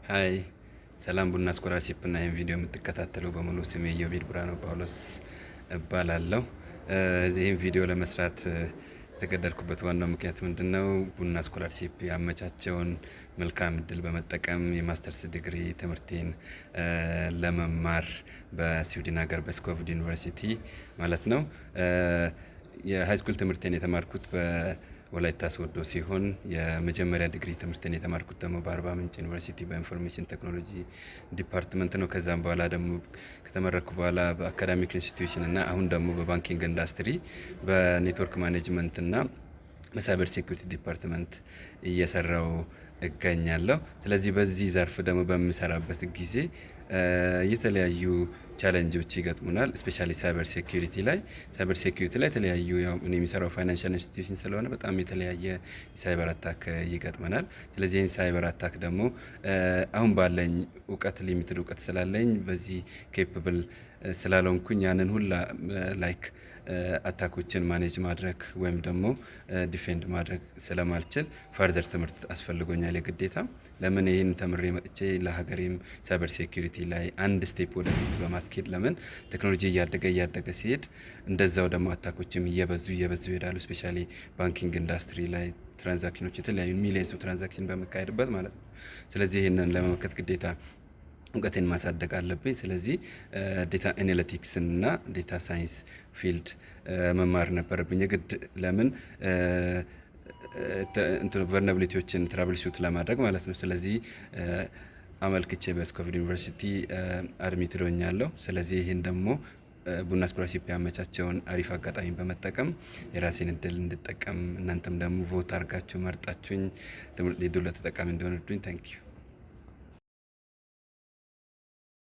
Hi፣ ሰላም ቡና scholarship እና ይህን ቪዲዮ የምትከታተሉ በሙሉ፣ ስሜ ኢዮቤድ ብርሃኑ ጳውሎስ እባላለሁ። ይህን ቪዲዮ ለመስራት የተገደድኩበት ዋናው ምክንያት ምንድን ነው? ቡና scholarship ያመቻቸውን መልካም እድል በመጠቀም የማስተርስ ዲግሪ ትምህርቴን ለመማር በስዊድን ሀገር በስኮቭድ ዩኒቨርሲቲ ማለት ነው። የ high school ትምህርቴን የተማርኩት በወላይታ ሶዶ ሲሆን የመጀመሪያ ዲግሪ ትምህርቴን የተማርኩት ደግሞ በአርባ ምንጭ ዩኒቨርሲቲ በ information technology department ነው። ከዛም በኋላ ደግሞ ከተመረቅኩ በኋላ በ academic institution እና አሁን ደግሞ በ banking industry በ network management እና በ cyber security department እየሰራው እገኛለሁ። ስለዚህ በዚህ ዘርፍ ደግሞ በምሰራበት ጊዜ የተለያዩ challenge ኦች ይገጥሙናል። Especially cyber security ላይ። Cyber security ላይ የተለያዩ፣ ያው እኔ የምሰራው financial institution ስለሆነ በጣም የተለያየ የ cyber attack ይገጥመናል። ስለዚህ ይህን cyber attack ደግሞ አሁን ባለኝ እውቀት፣ limited እውቀት ስላለኝ፣ በዚህ capable ስላልሆንኩኝ ያንን ሁላ like attack ኦችን manage ማድረግ ወይም ደግሞ defend ማድረግ ስለማልችል further ትምህርት አስፈልጎኛል የግዴታ። ለምን ይህን ተምሬ መጥቼ ለሀገሬም cyber security ላይ አንድ step ወደፊት በማስኬድ፣ ለምን ቴክኖሎጂ እያደገ እያደገ ሲሄድ እንደዛው ደግሞ attack ኦችም እየበዙ እየበዙ ይሄዳሉ። Especially banking industry ላይ transaction ኦች፣ የተለያዩ millions of transaction በሚካሄድበት ማለት ነው። ስለዚህ ይህንን ለመመከት ግዴታ እውቀቴን ማሳደግ አለብኝ። ስለዚህ data analytics እና data science field መማር ነበረብኝ የግድ፣ ለምን vulnerability ዎችን troubleshoot ለማድረግ ማለት ነው። ስለዚህ አመልክቼ በስኮቪድ ዩኒቨርሲቲ admitted ሆኛለሁ። ስለዚህ ይህን ደግሞ ቡና scholarship ያመቻቸውን አሪፍ አጋጣሚ በመጠቀም የራሴን እድል እንድጠቀም እናንተም ደግሞ vote አድርጋችሁ መርጣችሁኝ ትምህርት የድሉ ተጠቃሚ እንድሆን እርዱኝ። Thank you.